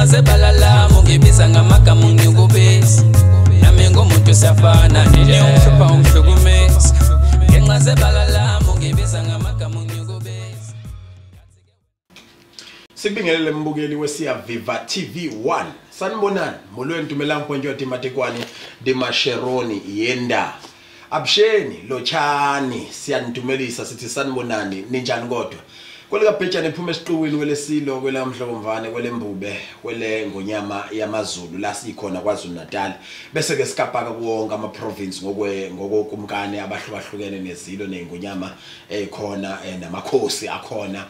Ngenxa zebalala ungibiza ngamagama ungikubisa. Nami ngumuntu siyafana nje ungihlupha ungihlukumeza. Ngenxa zebalala ungibiza ngamagama ungikubisa. Sikubingelele mbukeli weSiyaviva TV 1. Sanibonani, molweni Dumelang Ponjoti Matekwane Demasheroni Yenda. Absheni lochani siyanidumelisa sithi sanibonani ninjani kodwa. Kwelika Bhejane ephuma esiqiwini kwelesilo kwelamhlobomvane kwelembube kwele ngonyama yamaZulu la sikhona kwaZulu Natal bese ke sikapaka kuwonke ama province ngokwe ngokokumkane abahlukahlukene nezilo nezingonyama ekhona namakhosi akhona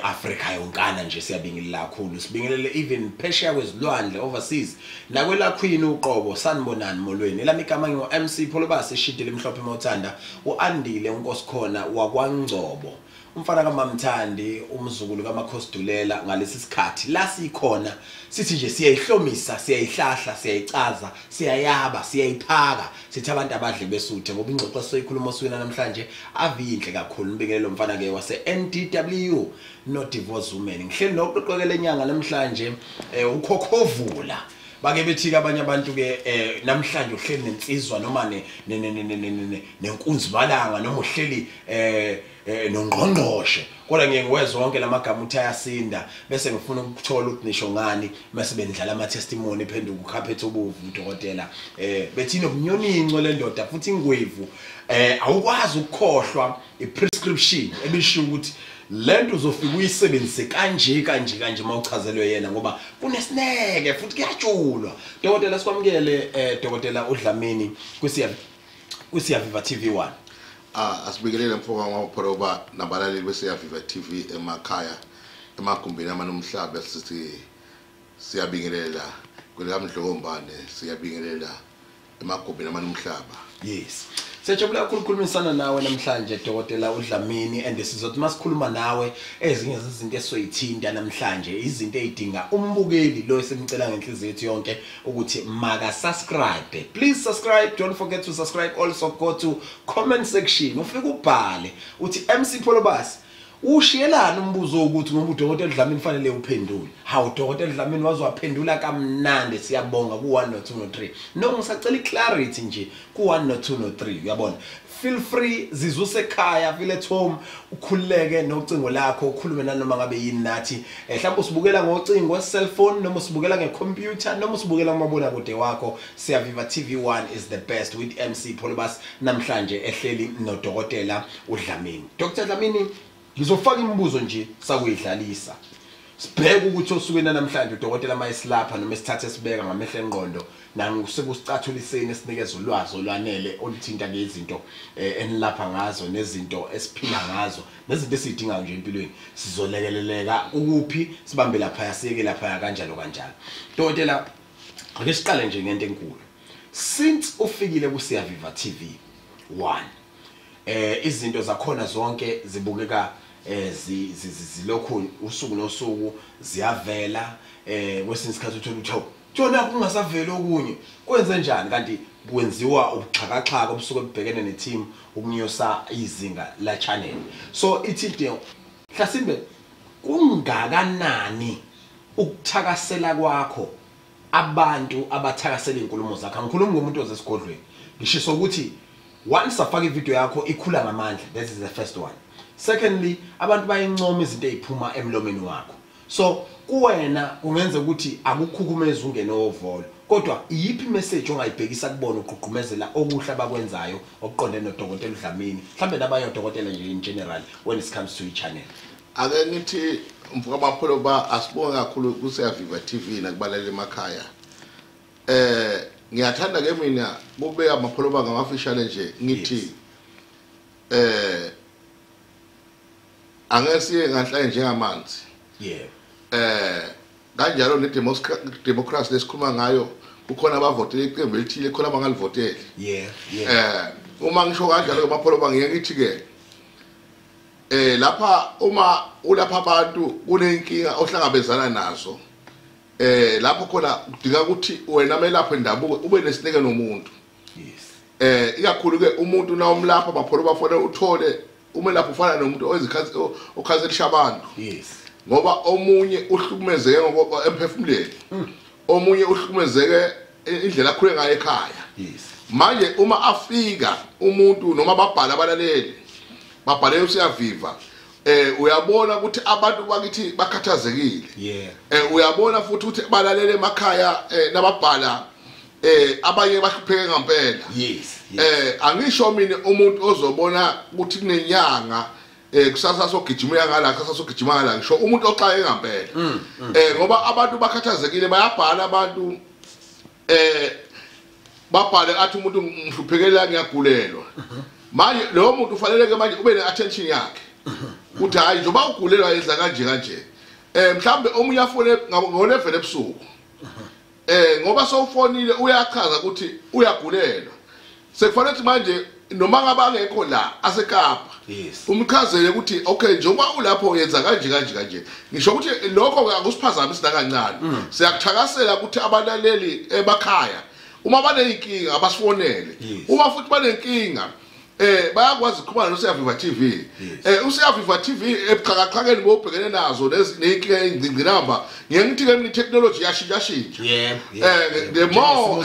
Africa yonkana nje siyabingelela kakhulu sibingelele even phesheya kwezilwandle overseas nakwela Queen uqobo sanibonani molweni elami igama ngingu MC Pholobasi ishidile emhlophe mawuthanda uAndile uNkosikhona wakwaNgcobo umfana kaMamthandi umzukulu kaMakhosi Dulela ngalesi sikhathi la sikhona sithi nje siyayihlomisa siyayihlahla siyayicaza siyayaba siyayiphaka sithi abantu abadle besuthe ngoba ingxoxo soyikhuluma osukwini namhlanje aviyinhle kakhulu nibingelele umfana ke wase NDW no divorce women ngihleli nokuqoqekela enyanga namhlanje ukhokhovula bake bethi abanye abantu ke namhlanje uhleli nensizwa noma nenkunzi balanga noma uhleli nongqongqoshe kodwa ngiye ngiwezwe wonke lamagama uthi ayasinda bese ngifuna ukuthola ukuthi nisho ngani mase bendlala ama testimony ephenduka ukhaphethe obovu udokotela bethi nokunyoninco le ndoda futhi ingwevu awukwazi ukukhohlwa i-prescription ebisho ukuthi lento uzofika uyisebenzise kanje kanje kanje mawuchazelwe yena ngoba kunesineke futhi kuyajulwa. Dokotela sikwamukele Dokotela uDlamini kwiSiyaviva TV 1. Asibikelele mfoka ngamaphoroba nabalaleli beSiyaviva TV emakhaya emagumbini amanomhlaba sithi siyabingelela kwelikaMdlokombane siyabingelela emagumbini amanomhlaba. Yes. Siyajabula kakhulu ukukhulumisana nawe namhlanje Dokotela uDlamini and sizothi masikhuluma nawe ezinye izinto esoyithinta namhlanje izinto ezidinga umbukeli lo esimcela ngenhliziyo yethu yonke ukuthi maka subscribe. Please subscribe, don't forget to subscribe, also go to comment section ufike ubhale uthi MC Pholobasi ushiyelana umbuzo ukuthi ngoba uDokotela Dlamini fanele uphendule. Hawu Dokotela Dlamini wazwaphendula kamnandi siyabonga ku 1 no 2 no 3. No ngisacela iclarity nje ku 1 no 2 no 3 uyabona. Feel free zizuse ekhaya feel at home ukhululeke nocingo lakho ukhulume nanoma ngabe yini nathi mhlawumbe usibukela ngocingo cellphone noma usibukela ngecomputer noma usibukela kumabona kude wakho. Siyaviva TV 1 is the best with MC Pholobasi namhlanje ehleli noDokotela uDlamini. Dr Dlamini ngizofaka imibuzo nje sakuyidlalisa sibheke ukuthi osukwini namhlanje udokotela mayesilapha noma esithathe sibeka ngamehlo engqondo nangusekusicathuliseni esinikeza ulwazi olwanele oluthinta ngezinto enilapha ngazo nezinto esiphila ngazo nezinto esizidingayo nje empilweni sizolekeleleka ukuphi sibambe lapha siyeke lapha kanjalo kanjalo. Dokotela ake siqale nje ngento enkulu since ufikile kuSiyaviva TV 1 izinto zakhona zonke zibukeka zilokhu usuku nosuku ziyavela kwesinye isikhathi uthola ukuthi jona kungasaveli okunye kwenze njani kanti kwenziwa ubuxhakaxhaka obusuke bubhekene neteam ukunyusa izinga la channel. So ithi mhlasimbe kungakanani ukuthakasela kwakho abantu abathakasela izinkulumo zakho? Angikhulumi ngomuntu ozesigodlweni ngisho ukuthi once afaka ivideo yakho ikhula ngamandla, that is the first one. Secondly, abantu bayincoma izinto eziphuma emlomeni wakho. So kuwena kungenza ukuthi akukhukumeze ungene ovolo kodwa iyiphi message ongayibhekisa kubona uqhuqhumezela okuhle abakwenzayo okuqonde noDokotela uDlamini mhlambe nabanye odokotela nje in general when it comes to i-channel? Ake ngithi mfoka Mapholoba asibonge kakhulu kuSiyaviva TV nakubalali emakhaya. Ngiyathanda ke mina kubeka Mapholoba ngamafishane nje ngithi angesiye nganhlanye njengamanzi. Yebo. Kanjalo ne democracy lesikhuluma ngayo kukhona abavotela iqembu elithile khona abangalivoteli. Yeah, yeah. Uma ngisho kanjalo ke Mapholoba ngiye ngithi ke lapha uma ulapha abantu kunenkinga ohlangabezana nazo lapho khona kudinga ukuthi wena melapho endabuko ube nesineke nomuntu. Yes. Ikakhulu ke umuntu na umlapha Mapholoba bafanele uthole umelapho ufana nomuntu ozikhathi okhazelisha abantu. Yes. Ngoba omunye uhlukumezeke ngoba emphefumulweni, omunye uhlukumezeke indlela akhule ngayo ekhaya. Yes. Manje uma afika umuntu noma babhala abalaleli babhale uSiyaviva, uyabona ukuthi abantu bakithi bakhathazekile. Yeah. Uyabona futhi ukuthi balalele emakhaya nababhala abanye bahlupheke ngempela. Yes. Angisho mina umuntu ozobona ukuthi kunenyanga kusasa sogijima ngala, kusasa sogijima ngala, ngisho umuntu oxake ngempela. Ngoba abantu bakhathazekile, bayabhala abantu, babhale athi umuntu ngihluphekela, ngiyagulelwa. Manje lo muntu ufanele ke manje ube ne-attention yakhe uthi hayi njengoba ugulelwa yenza kanje kanje. Mhlambe omunye afone ngo-11 ebusuku, ngoba sowufonile uyachaza ukuthi uyagulelwa, sekufanele ukuthi manje noma ngabe angekho la aseKapa, Yes. umchazele ukuthi okay njengoba ulapho yenza kanje kanje kanje. Ngisho ukuthi lokho akusiphazamisi nakancane. Siyakuthakasela ukuthi abalaleli emakhaya uma baneyinkinga abasifonele. Yes. Uma futhi banenkinga bayakwazi ukuxhumana noSiyaviva TV. Yes. USiyaviva TV ebuxhakaxhakeni bobhekene nazo lezi nezingqinamba, ngeke ngithi ke mina technology yashintsha shintsha. Yeah. The more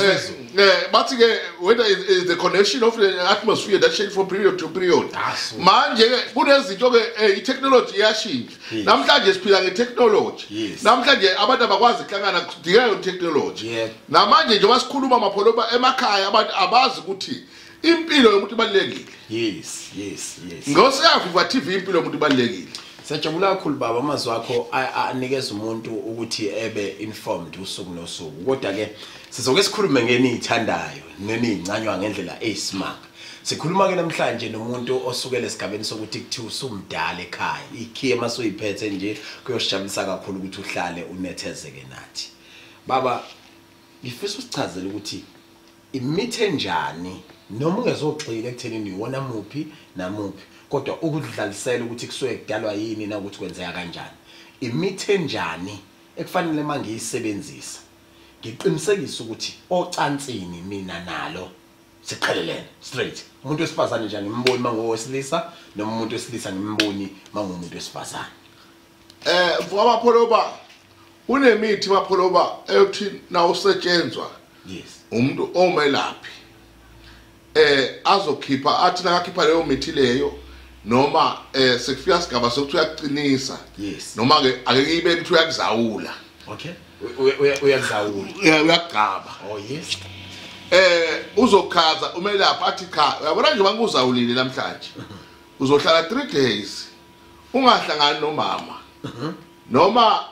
bathi ke whether is the connection of the atmosphere that change from period to period. Ah, so. Manje ke kunezinto ke i-technology iyashintsha. Yes. Namhlanje siphila nge-technology. Yes. Namhlanje abantu abakwazi ukuhlangana, kudingeka i-technology. Yeah. Namanje njengoba sikhuluma mapholoba emakhaya abantu abazi ukuthi impilo yomuntu ibalulekile. Yes, yes, yes. NgoSiyaviva TV impilo yomuntu ibalulekile. Siyajabula kakhulu baba, amazwi akho anikeza umuntu ukuthi ebe informed usuku nosuku. Kodwa ke sizoke sikhulume ngeniyithandayo neniyincanywa ngendlela eyisimanga. Sikhuluma ke namhlanje nomuntu osukele esigabeni sokuthi kuthiwa usumdala ekhaya. Ikhiye masuyiphethe nje kuyosijabulisa kakhulu ukuthi uhlale unethezeke nathi. Baba, ngifisa usichazele ukuthi imithi enjani, noma ungezogxila ekuthenini iwona muphi namuphi, kodwa ukudlalisela ukuthi kusuke kudalwa yini na ukuthi kwenzeka kanjani, imithi enjani ekufanele mangiyisebenzisa ngiqinisekise ukuthi ocansini mina nalo siqhelelene straight. Umuntu wesifazane nje ngimboni mangowesilisa, noma umuntu wesilisa ngimboni mangumuntu wesifazane. Mfoka unemithi mapholoba eyokuthi na usetshenzwa. Yes. Umuntu omelaphi azokhipha athi nakakhipha leyo mithi leyo, noma sekufika sigaba sokuthi uyakuqinisa. Yes. Noma ke ake ngiyibe ukuthi uyakuzawula. Okay. Uyakuzawula. Uyakugaba. Oh yes. Uzochaza umelaphi athi cha, uyabona nje banguzawulile namhlanje. Uzohlala 3 days ungahlangani nomama. Noma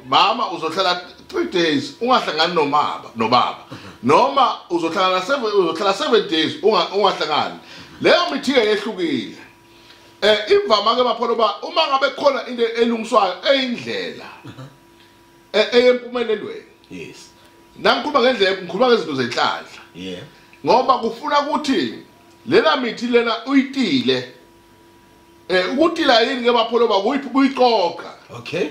mama uzohlala 3 days ungahlangani nomama nobaba. Noma uzohlala 7 days ungahlangani. Leyo mithi yehlukile. Imvama ke mapholoba uma ngabe khona into elungiswayo eyindlela eyempumelelweni. Yes. Nangikhuluma ngendlela, ngikhuluma ngezinto zenhlanhla. Yeah. Ngoba kufuna ukuthi lena mithi lena uyitile. Ukutila yini ke mapholoba kuyiqoqa. Okay.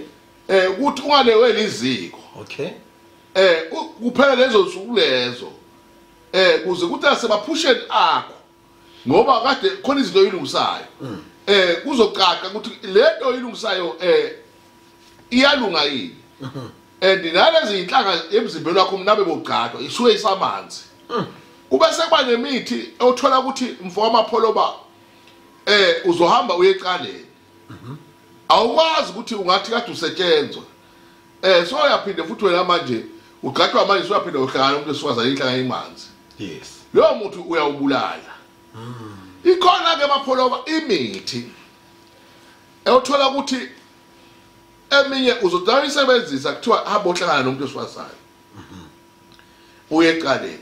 Ukuthi ungaleweli iziko. Okay. Kuphela lezo nsuku lezo. Kuze kuthi asebaphusheni akho. Ngoba kade khona izinto oyilungisayo. Kuzocaca ukuthi lento oyilungisayo iyalunga yini. And nalezi inhlanga emzimbeni wakho mnabe bogqadwa isuke isamanzi. Kube sekuba nemithi othola ukuthi mfo wamapholoba uzohamba uye ecaleni. Awukwazi ukuthi ungathi kade usetshenzwa. So uyaphinde futhi wena manje ugqatshwa manje usuyaphinda uhlangana umuntu wesifazane inhlanga imanzi. Yes. Loyo muntu uyawubulala. Ikhona ke mapholoba imithi othola ukuthi eminye uzodala isebenzisa kuthiwa hamba ohlangana nomuntu wesifazane. Uye ecaleni.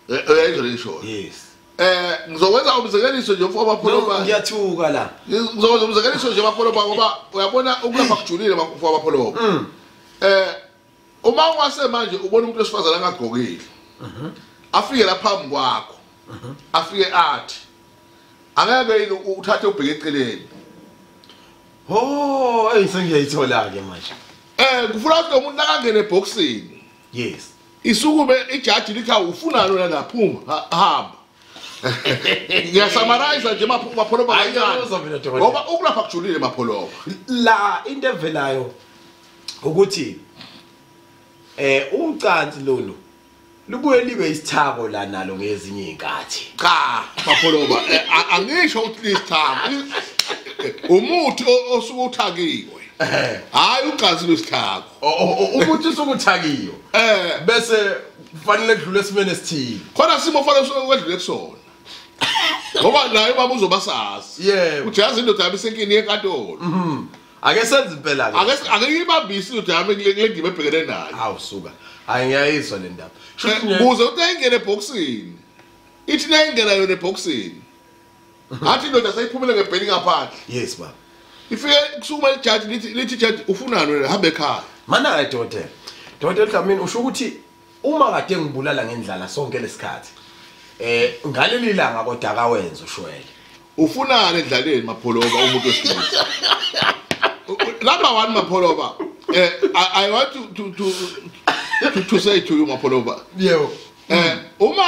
Uyayizwa leyo. Yes. Ngizokwenza umzekeliso nje mfo mapholoba. Ngiyathuka la. Ngizokwenza umzekeliso nje mapholoba ngoba uyabona ukulapha kujulile mfo mapholoba. Uma ungase manje ubona umuntu wesifazane angagqokile. Afike lapha phambi kwakho. Afike athi angeke yini uthathe ubheke eceleni. Oh, sengiyayithola ke manje. Kufuna ukuthi umuntu akangene eboxini. Yes. Isukume ijaji lithi awufunani wena laphuma hamba. Ngiyasummarize nje Mapholoba kancane. Ngoba ukulapha kujulile Mapholoba. La into evelayo ukuthi ucansi lolu lubuye libe isithako la nalo ngezinye inkathi. Cha Mapholoba, angisho ukuthi lisithako. Umuthi osuke uthakiwe. Hayi ucansi lwesithako. Umuthi usuke uthakiwe. Bese kufanele kudlule esimene esithile. Khona simo fanele ukwedlule kusona. Ngoba naye baba uzobasazi. Yebo. Uthi yazi indoda yami isenkini yenkantolo. Ake senze impela ke. Ake ngiyibambise indoda yami kule ndima ebhekene nayo. Hawu suka. Hayi ngiyayizwa le ndaba. Kuze uthi ayingene ebhokisini. Ithi nayingena yona ebhokisini. Athi indoda seyiphumele ngebheli ngaphandle. Yes baba. Ifike kusukuma ijaji lithi jaji ufunani wena hamba ekhaya. Mana ke dokotela. Dokotela Dlamini usho ukuthi uma kade ngibulala ngendlala sonke lesikhathi ngaleli langa kodwa akawenza ushwele. Ufunani endlaleni Mapholoba umuntu wesilisa? Number 1 Mapholoba, I want to say to you Mapholoba. Yebo. Uma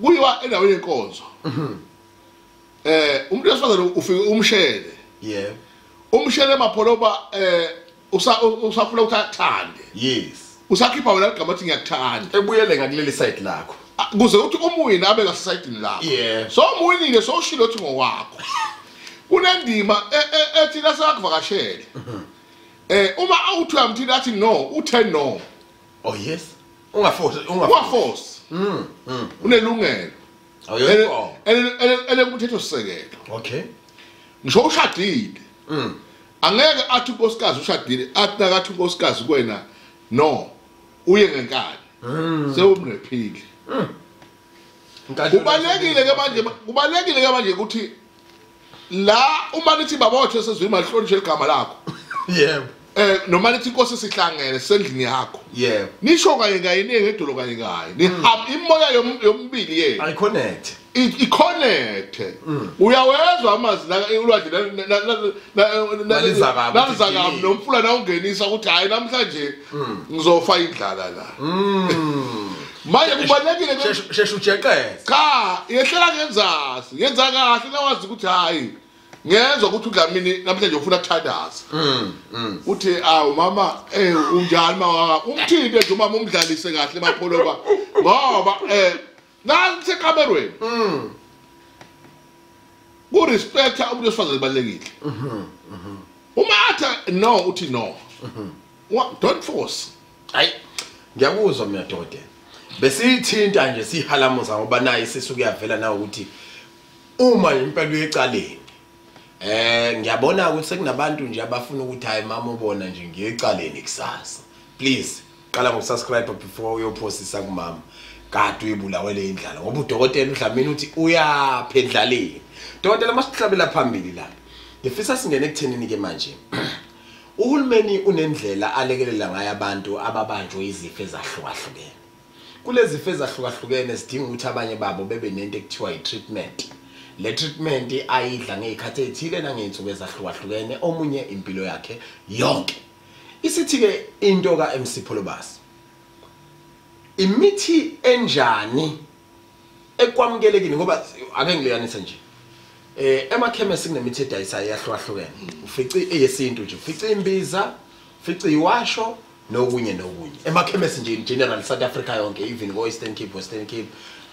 kuyiwa endaweni yenkonzo. Umuntu wesifazane ufike umshele. Yebo. Umshele Mapholoba usafuna ukuthi akuthande. Yes. Usakhipha wena igama ukuthi ngiyakuthanda. Ebuyele ngakuleli side lakho. Kuze ukuthi umuwini abe ngasesayidini lakho. Yeah. So umuwinile so ushilo ukuthi ngowakho. Kunendima ethi lasakuvakashele. Uma awuthi uyamthini athi no, uthe no. Oh yes. Ungaforce, ungaforce. Unelungelo. Awuyonko. Ele sisekelo. Okay. Ngisho ushadile. Angeke athi unkosikazi ushadile, athi nakathi unkosikazi kuwena no, uye ngenkani. Sewumrephile. Kubalekile ke manje, kubalekile ke manje ukuthi la uma nithi baba wethu esezwini malihlonishwe igama lakho. Yebo. Noma nithi inkosi sihlangene sendlini yakho. Yebo. Nisho kanye kanye ngedolo kanye kanye. Nihamba imoya yombili yenu. I connect. I connect. Uyawezwa amazwi la ulwandle nalizakabi nomfula nawungenisa ukuthi hayi namhlanje ngizofa indlala la. Manje kubalekile ke sheshe ujeqeze. Cha, yehlela ngenzasi. Yenza kahle nawazi ukuthi hayi ngezwe ukuthi uDlamini namhlanje ufuna ukuthandaza. Uthi awu mama unjani mama umthinte nje umama umdlalise kahle Mapholoba ngoba nansi ekamerweni. Ku respecta umuntu wesifazane balekile. Uma athi no uthi no. Don't force. Hayi ngiyakuzwa mina dokotela. Besithinta nje sihalamuza ngoba naye sisuke yavela na ukuthi uma impela uyecaleni. Ngiyabona ukuthi sekunabantu nje abafuna ukuthi hayi mama ubona nje ngiyecaleni kusasa. Please qala ngokusubscribe before uyophosisa kumama. Kade uyibulawele indlala ngoba udokotela uDlamini uthi uyapha endlaleni. Dokotela masihlabela phambili la. Ngifisa singene ekuthenini ke manje. Uhulumeni unendlela alekelela ngayo abantu ababanjwe izifo ezahlukahlukene. Kulezi zifo ezahlukahlukene sidinga ukuthi abanye babo bebe nento ekuthiwa i-treatment. Le treatment ayidla ngezikhathi ezithile nangezinsuku ezahlukahlukene omunye impilo yakhe yonke. Isithi ke into ka MC Pholobas. Imithi enjani ekwamukelekile ngoba ake ngilekanise nje. Emakhemesi kunemithi edayisayo yahlukahlukene. Ufice eyesintu nje, ufice imbiza, ufice iwasho nokunye nokunye. Emakhemesi nje in general South Africa yonke even go Eastern Cape, Western Cape,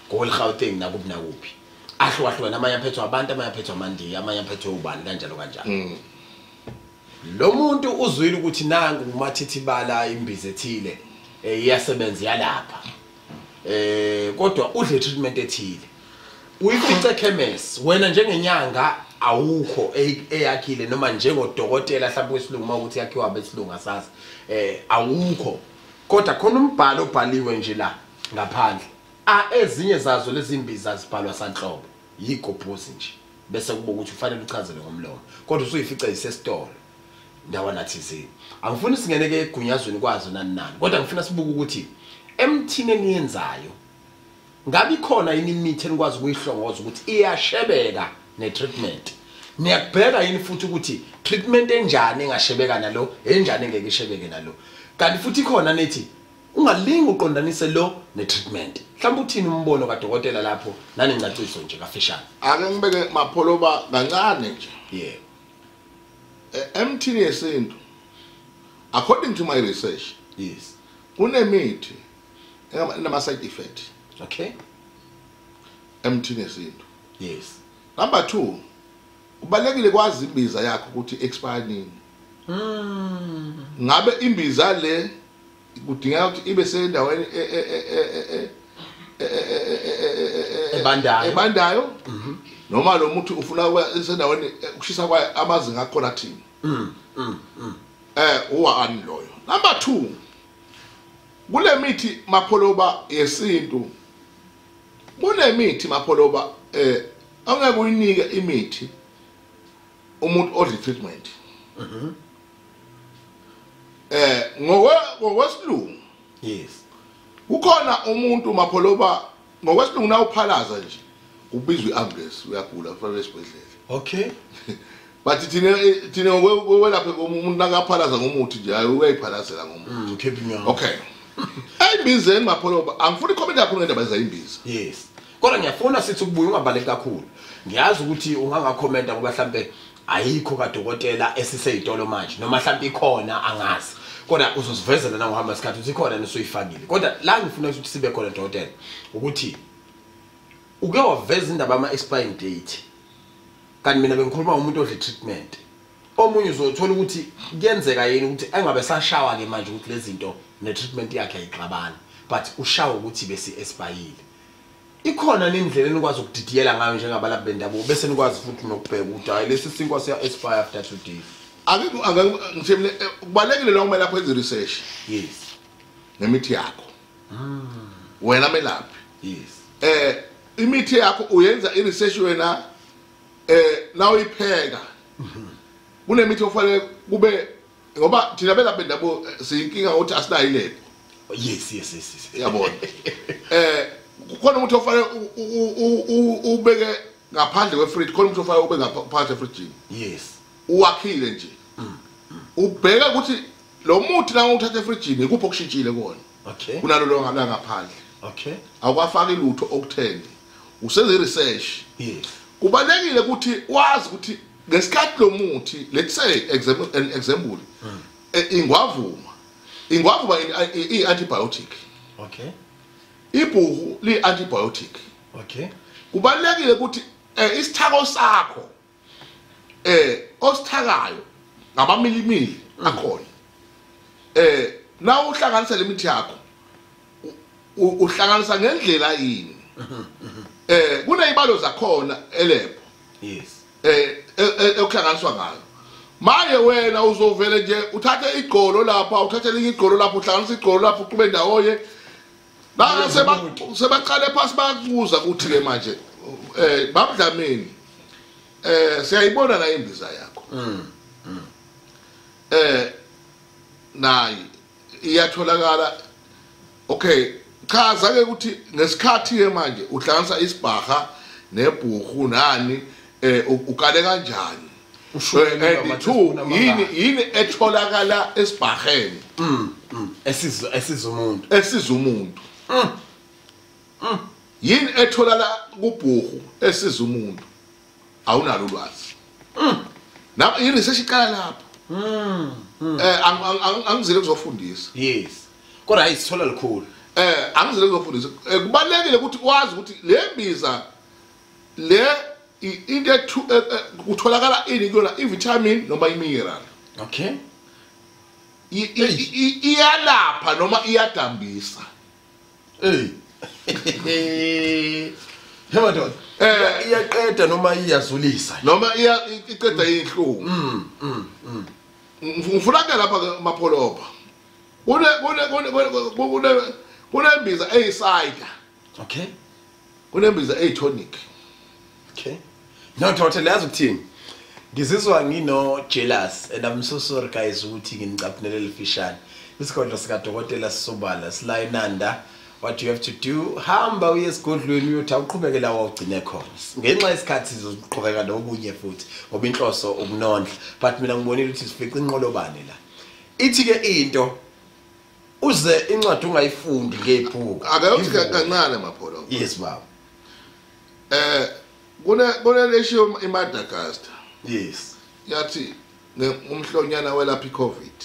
go Gauteng nakuphi nakuphi. Ahlukahlukene amanye aphethwe abantu, amanye aphethwe amandiya, amanye aphethwe ubani kanjalo kanjalo. Lo muntu uzwile ukuthi nangu umathithibala imbiza ethile iyasebenza yalapha. Kodwa udle treatment ethile. Uyifice ekhemesi wena njengenyanga awukho eyakhile noma njengodokotela mhlawumbe wesilungu mawukuthi yakhiwa abesilungu asazi awukho kodwa khona umbhalo obhaliwe nje la ngaphandle ezinye zazo lezi imbiza zibhalwa sanhlobo yigobhozi nje bese kuba ukuthi ufanele uchazele ngomlomo kodwa usuyifice isesitolo ndawana thizeni. Angifuni singene ke egunyazweni kwazo nani nani kodwa ngifuna sibuke ukuthi emthini eniyenzayo ngabe ikhona yini imithi enikwazi ukuyihlongoza ukuthi iyashebeka ne-treatment. Niyakubheka yini futhi ukuthi treatment enjani engashebeka nalo, enjani engeke ishebeke nalo. Kanti futhi ikhona nethi Ungalingi uqondanise lo ne-treatment. Mhlawumbe uthini umbono kadokotela lapho nanengcaciso nje kafishane? Ake ngibeke Mapholoba kancane nje. Yebo. Emthini yesintu, according to my research, yes, kunemithi enama side effect. Okay. Emthini yesintu. Yes. Number 2, kubalekile kwazi imbiza yakho ukuthi expire nini. Ngabe imbiza le kudingeka ukuthi ibe sendaweni ebandayo noma lo muntu ufuna ukuba sendaweni ukushisa kwayo amazinga akhona thini. Uwani loyo. Number 2, kule mithi Mapholoba yesintu, kunemithi Mapholoba angeke uyinike imithi umuntu odla treatment. Ngokwesilungu, yes, kukhona umuntu Mapholoba ngokwesilungu na uphalaza nje ubizwa iambulance, uyagula kufanele esibhedlela. Okay. But thina ngokwelapha umuntu nakaphalaza ngomuthi nje, hayi uyayiphalazela ngomuthi. Okay. Ayimbizeni Mapholoba, angifuni comment kakhulu ngendaba ezayimbiza. Yes. Kodwa ngiyafuna sithi ukubuya ungabaleki kakhulu. Ngiyazi ukuthi ungangakhomenta ngoba mhlambe ayikho kadokotela esiseyitolo manje noma mhlambe ikhona angazi. Kodwa uzosivezela na ngohamba isikhathi ukuthi ikhona nesuyifakile. Kodwa la ngifuna ukuthi sibe khona dokotela ukuthi uke waveza indaba ama expiring date. Kanti mina bengikhuluma ngomuntu odla treatment. Omunye uzothola ukuthi kuyenzeka yini ukuthi engabe sashawa ke manje ukuthi lezi zinto ne treatment yakhe ayixabani, but ushawa ukuthi bese expire. Ikhona nendlela enikwazi ukudidiyela ngayo njengabalaphi bendabuko bese nikwazi futhi nokubheka ukuthi hayi lesi sinkwa siya expire after 2 days. Ake ngithemle kubalekile la uma lapho enze research. Yes. Nemithi yakho. Wena melaphi. Yes. Imithi yakho uyenza i research wena na uyipheka. Kunemithi ofanele kube ngoba thina belaphi bendabuko siyinkinga ukuthi asinayo ilebo. Yes yes yes. Yabona. Kukhona umuntu ofanele ubeke ngaphandle kwefridge, khona umuntu ofanele ube ngaphandle efridgini. Yes. Uwakhile nje. Ubheka ukuthi lo muthi la uthatha efridgini ikuphi okushintshile kuona. Okay. Kunalo lo ngaphandle. Okay. Awukafaki lutho okutheni. Usenze research. Yes. Kubalekile ukuthi wazi ukuthi ngesikhathi lo muthi, let's say an example, ingwavuma. Ingwavuma i antibiotic. Okay. Ibhuku li antibiotic. Okay. Kubalekile ukuthi isithako sakho osithakayo ngamamilimili akhona. Na uhlanganisa lemithi yakho uhlanganisa ngendlela yini? Kunezibalo zakhona elebo. Yes. Okuhlanganiswa ngayo. Manje wena uzovele nje uthathe igqolo lapha, uthathe elinye igqolo lapha, uhlanganisa igqolo lapha uqhube ndawonye. La sebaqale phansi bakubuza ukuthi ke manje babudlamini siyayibona la imbiza yakho. Nayi iyatholakala. Okay, chaza ke ukuthi ngesikhathi ke manje uhlanganisa isibhaha nebhuhu nani ukale kanjani? Yini yini etholakala esibhaheni? Esiza umuntu. Esiza umuntu. Yini etholakala kubhuhu esiza umuntu? Awunalo ulwazi. Na i-research iqala lapho. Angizile kuzofundisa. Yes. Kodwa ayisithola likhulu. Angizile kuzofundisa. Kubalekile ukuthi wazi ukuthi le mbiza le into kutholakala ini kuyona, i-vitamin noma i-mineral. Okay. Iyalapha noma iyadambisa. Hey. Yebo iyaqeda noma iyazulisa. Noma iqeda inhlungu. Ngifuna ke lapha Mapholoba. Kune kunembiza eyisayida. Okay. Kunembiza eyitonic. Okay. No, totally yazi ukuthini? Ngizizwa ngino jealous and I'm so sorry guys ukuthi nginicaphunele lifishane. Isigodlo sika dokotela sisobala silayinanda. What you have to do, hamba uye esigodlweni uyothi awuqhubeke la wawugcine khona. Ngenxa yesikhathi sizoqhubeka nokunye futhi ngoba inhloso ukunondla. But mina ngibonile ukuthi sifica inqolobane la. Ithi ke into Uze incwadi ungayifundi ngebhuku. Akayothi kancane Mapholo. Yes baba. Kune leshiyo iMadagascar. Yes. Yathi umhlonyana welapha iCovid.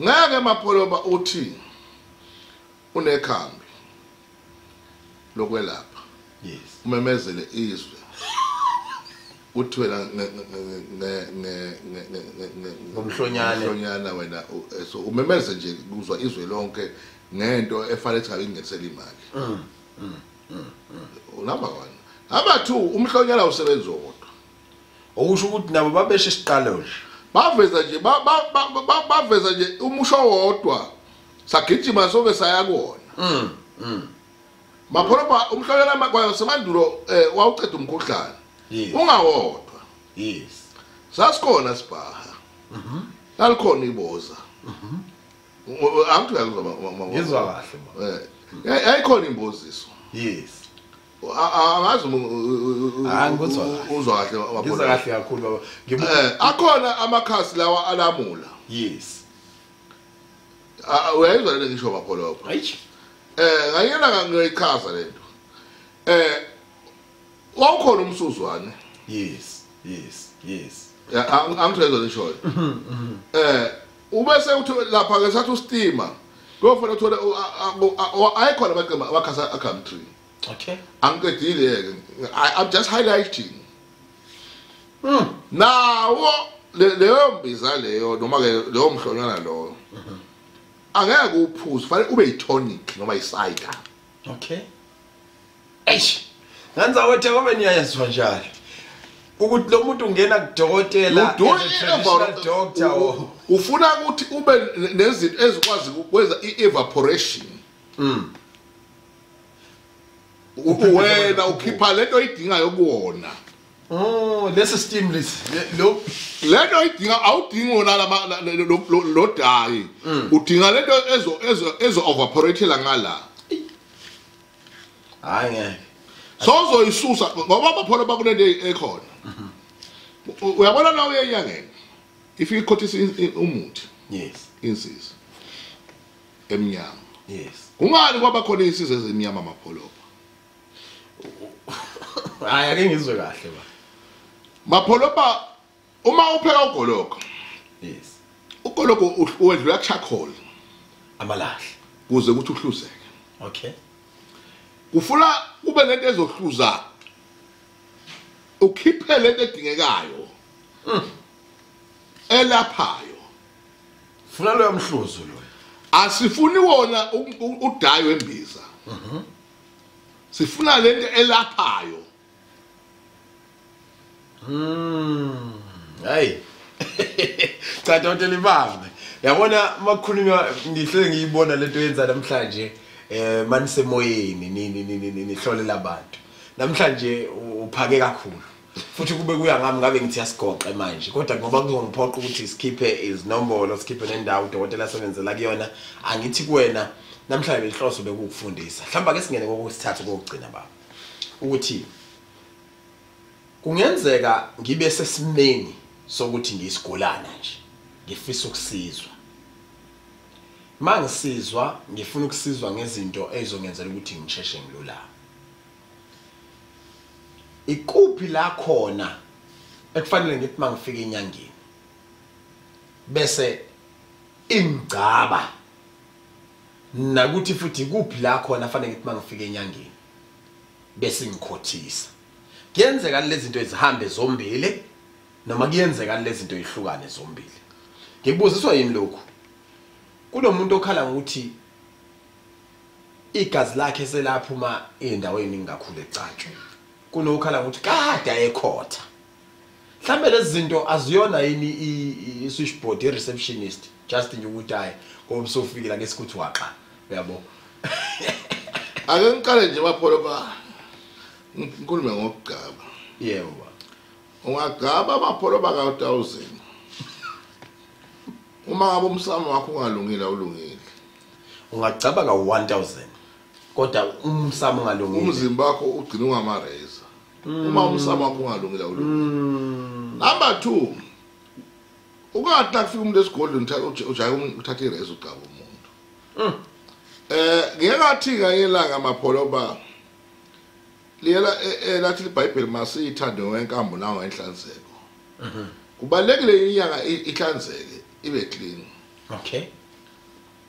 Ngeke Mapholoba uthi unekhambi lokwelapha. Yes. Umemezele izwe. Uthi wena ngomhlonyana wena, so umemeze nje kuzwa izwe lonke ngento efanele ukuthi ingenisele imali. Number 1. Number 2, umhlonyana usebenza wodwa. Okusho ukuthi nabo babeshe isiqalo nje. Baveza nje baveza nje umusho wodwa. Sagijima sobe saya kuwona. Mapholoba umhlonyana kwasemandulo wawuceda umkhuhlane. Ungawodwa. Yes. Sasikhona sibhaha. Lalikhona iboza. Angithi uyakuzwa. Ngizwa kahle baba. Yayikhona imboziso. Yes. Angazi ngizwa uzwa kahle baba. Ngizwa kahle kakhulu baba. Akhona amakhasi lawa alamula. Yes. Uyayizwa le ngisho Mapholoba. Hayi. Ngayena ngiyichaza lento. Wawukhona umsuzwane. Yes, yes, yes. Angithezwa nisho. Ubese uthi lapha ke sathi ustima. Kuyofanele uthole ayikhona amaqembu abakhasa agumtree. Okay. Angiqedile ke. I'm just highlighting. Nawo leyo mbiza leyo noma ke leyo mhlonyana loyo. Angeke uphuze, fanele ube yitonic noma yicider. Okay. Eish. Nganza wethe ngoba niyayezwa njalo. Ukuthi lo muntu ungena kudokotela, doctor ufuna ukuthi ube nezinto ezikwazi ukwenza i-evaporation. Wena ukhipha lento oyidingayo kuwona. Oh, lesi steam lesi lo lento oyidinga awudingi wona lo dayi. Udinga lento ezo evaporatela ngala. Hayi ngeke. Sozoyisusa ngoba Mapholo bakunento ekhona. Uyabona na uye enyangeni. If you ikhothisa umuthi. Yes. Insizwa emnyama. Yes. Kungani kwaba khona insizwa ezimnyama Mapholoba? Hayi ake ngizwe kahle ba. Mapholoba uma upheka ugoloko. Yes. Ugoloko uwedlula charcoal. Amalahle. Kuze ukuthi uhluzeke. Okay. Kufuna kube lento ezohluza. Ukhiphe lento edingekayo. Elaphayo. Funa lo yamhluzo lo. Asifuni wona udayi wembiza. Sifuna lento elaphayo. Hey. Cha dokotela ibambe. Yabona makukhulunywa ngihle ngiyibona lento yenza namhlanje manisemoyeni nihlolela abantu. Namhlanje uphake kakhulu. Futhi kube kuya ngami ngabe ngithi yasigoqe manje kodwa ngoba kuzongiphoqa ukuthi sikhiphe izinombolo sikhiphe nendawo udokotela asebenzela kuyona angithi kuwena namhlanje inhloso bekukufundisa. Mhlawumbe ake singene kokusithathu kokugcina baba. Ukuthi kungenzeka ngibe sesimeni sokuthi ngiyisigulana nje ngifisa ukusizwa. Mangisizwa ngifuna ukusizwa ngezinto ezongenzela ukuthi ngisheshe ngilulame. Ikuphi la khona ekufanele ngithi mangifika enyangeni bese ingcaba nakuthi futhi kuphi la khona fanele ngithi mangifika enyangeni bese ngikhothisa. Kuyenzeka lezi zinto ezihambe zombili noma kuyenzeka lezi zinto ezihlukane zombili. Ngikubuziswa yini lokhu? Kunomuntu okhala ngokuthi igazi lakhe selaphuma endaweni engakhulu ecatshwe. Kunokhala ngokuthi kade ayekhotha. Mhlambe lezi zinto aziyona yini i-switchboard i-receptionist just nje ukuthi hayi ngoba usofikile ake sikuthi waxa uyabo. Ake ngiqale nje Mapholo ba ngikhulume ngokugaba. Yebo baba. Ungagaba Mapholo ba ka 1000. Uma ngabe umsamo wakho ungalungile awulungile. Ungagcaba ka 1000 kodwa umsamo ungalungile. Umzimba wakho ugcina ungamareza. Uma umsamo wakho ungalungile awulungile. Number 2. Ungathi nakufika umuntu esigodlweni ujake uthatha ireza ugcaba umuntu. Ngeke ngathi ngayelanga Mapholoba liyela lathi iBhayibheli masiyithande ngenkambo nawo enhlanzeko. Kubalekile inyanga ihlanzeke ibe clean. Okay.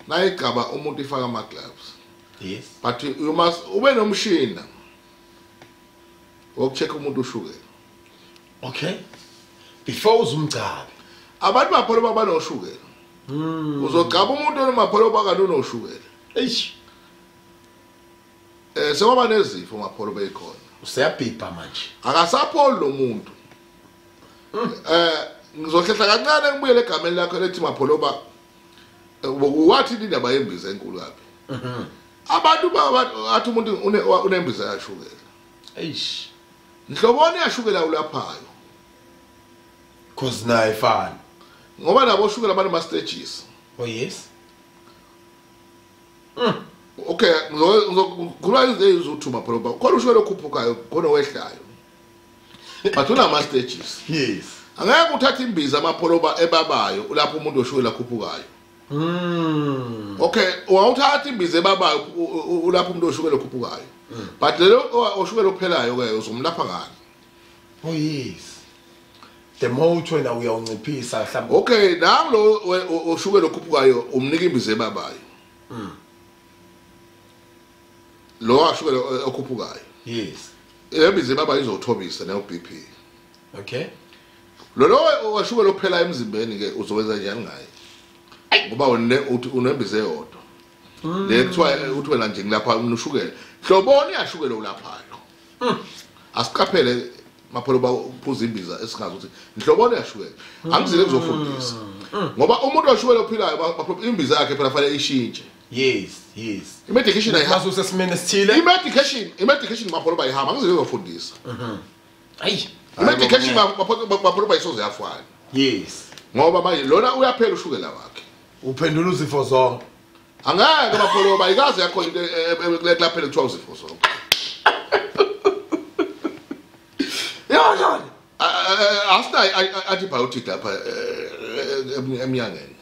Nayigaba umuntu ifaka ama gloves. Yes. But you must ube nomshini wokucheck umuntu ushukela. Okay. Before uzumgcabe. Abantu Mapholoba banoshukela. Uzogcaba umuntu onoMapholoba kanti unoshukela. Eish. Sewaba nezifo Mapholoba ekhona. Useyabhibha manje. Akasapholi lo muntu. Ngizohlehla kancane ngibuyele egameni lakho lethi Mapholoba wathi indaba yembiza enkulu kabi. Abantu athi umuntu unembiza yashukela. Eish. Nhloboni yashukela ulaphayo. Cause naye fana. Ngoba nabo shukela banama stages. Oh yes. Okay, ngizokhuluma izinto eziwu2 Mapholoba. Khona ushukela okhuphukayo, khona owehlayo. But unama stages. Yes. Angeke uthathe imbiza Mapholoba ebabayo lapho umuntu oshukela khuphukayo. Okay, wawuthatha imbiza ebabayo ulapho umuntu oshukela okhuphukayo. But lelo oshukela ophelayo ke uzomlapha ngani? Oh yes. The more wena uyawunciphisa mhlawumbe. Okay, nangu lo oshukela okhuphukayo umnika imbiza ebabayo. Lo ashukela okhuphukayo. Yes. Imbiza ebabayo izothobisa ne BP. Okay. Lo oshukela ophela emzimbeni ke uzowenza njani ngaye? Ngoba unembiza eyodwa. Le kuthiwa uthi wena nje ngilapha unushukela. Hloboni yashukela ulaphayo. Asiqaphele Mapholoba uphuza imbiza esingazi ukuthi nhloboni yashukela. Angizile kuzofundisa. Ngoba umuntu oshukela ophilayo Mapholoba imbiza yakhe phela fanele ishintshe. Yes, yes. I-medication ayihamba usesimene esithile. I-medication Mapholoba ayihamba angizile kuzofundisa. Ayi. I-medication Mapholoba isoze yafana. Yes. Ngoba manje lona uyaphela ushukela wakhe. Uphendula uzifo zonke. Angeke Mapholoba ikaze yakho into elaphela kuthiwa uzifo zonke. Yona. Asina antibiotic lapha emnyangeni.